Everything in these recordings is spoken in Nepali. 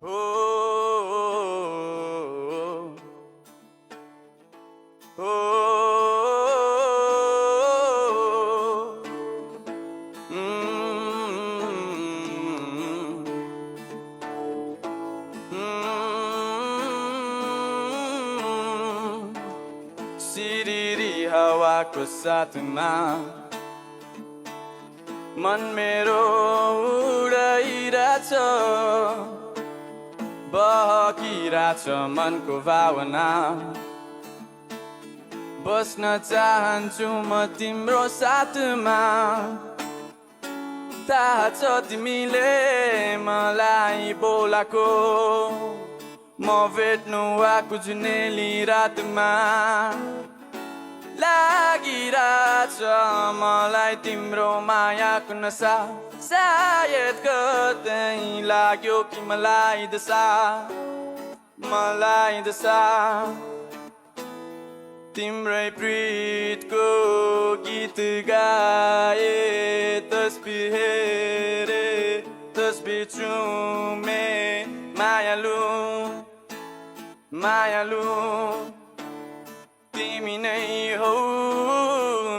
सिरिरी हावाको साथमा मन मेरो उडाइरहेछ बहकिरहेछ मनको भावना बस्न चाहन्छु म तिम्रो साथमा थाहा छ तिमीले मलाई बोलाको म भेट्नु आएको जुनेली रातमा लागिरहेछ मलाई तिम्रो मायाको नसा सायद कतै लाग्यो कि मलाई दशा तिम्रै प्रीतको गीत गाए तस्बिर हेरे तस्बिर चुमे मायालु तिमी नै हौ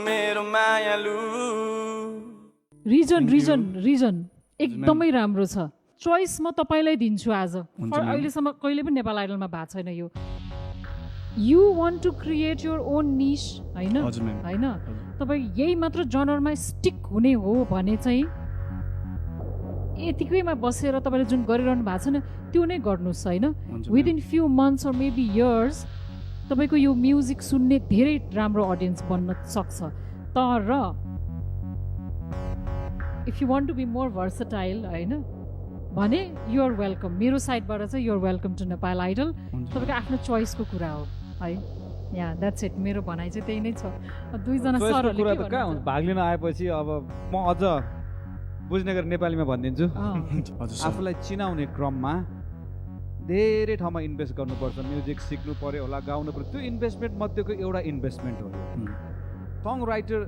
मेरो मायालु। रिजन एकदमै राम्रो छ। चोइस म तपाईलाई दिन्छु आज। अहिलेसम्म कहिले पनि नेपाल आइडलमा भएको छैन यो। You want to create your own niche हैन तपाईँ यही मात्र जनरमा स्टिक हुने हो भने चाहिँ यतिकैमा बसेर तपाईँले जुन गरिरहनु भएको छ नि त्यो नै गर्नुहोस् होइन। Within few months or maybe years तपाईँको यो म्युजिक सुन्ने धेरै राम्रो अडियन्स बन्न सक्छ। तर if you want to be more versatile होइन भने युआर वेलकम। मेरो साइडबाट चाहिँ you're welcome to Nepal Idol. तपाईँको आफ्नो चोइसको कुरा हो है। Yeah that's it. मेरो भनाइ चाहिँ त्यही नै छ। दुईजना सरहरूले भाग लिन आएपछि अब म अझ बुझ्ने गरी नेपालीमा भनिदिन्छु। आफूलाई चिनाउने क्रममा धेरै ठाउँमा इन्भेस्ट गर्नुपर्छ। म्युजिक सिक्नु पर्यो होला, गाउनु पर्यो। त्यो इन्भेस्टमेन्ट मध्येको एउटा इन्भेस्टमेन्ट हो। सङ राइटर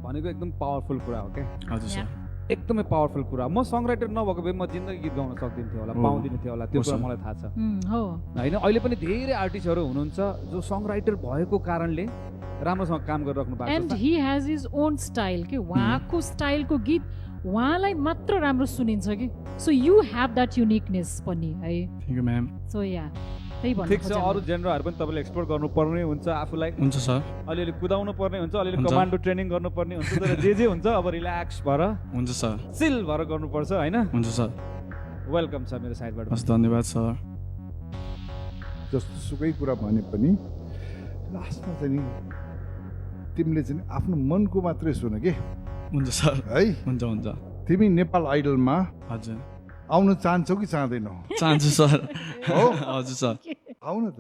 भनेको एकदम पावरफुल कुरा हो क्या। हजुर सर, एकदमै पावरफुल कुरा। म सङ राइटर नभएको भए म जिन्दगी गीत गाउन सक्दिनँ होला, पाउँदिनँ थियो होला। त्यो कुरा मलाई थाहा छ होइन। अहिले पनि धेरै आर्टिस्टहरू हुनुहुन्छ जो सङ राइटर भएको कारणले राम्रोसँग काम गरिराख्नु भएको छ। And he has his own style के उहाँको स्टाइलको गीत उहाँलाई मात्र राम्रो सुनिन्छ कि। So you have that uniqueness पनि है। Thank you ma'am. सो या त्यही भन्नु ठिक छ। अरू जेनरहरू पनि तपाईँले एक्सप्लोर गर्नुपर्ने हुन्छ आफूलाई। हुन्छ सर। अलिअलि कुदाउनु पर्ने हुन्छ, अलिअलि कमान्डो ट्रेनिङ गर्नुपर्ने हुन्छ। तर जे हुन्छ अब रिल्याक्स भएर हुन्छ सर, चिल भएर गर्नुपर्छ होइन। हुन्छ सर। वेलकम छ मेरो साइडबाट। हस्, धन्यवाद सर। जस्तो सुकै कुरा भने पनि लास्टमा चाहिँ नि तिमीले चाहिँ आफ्नो मनको मात्रै सुन के। हुन्छ सर है। हुन्छ। तिमी नेपाल आइडलमा हजुर आउन चाहन्छौ कि चाहँदैनौ? चाहन्छु सर। हो हजुर सर, आउन त।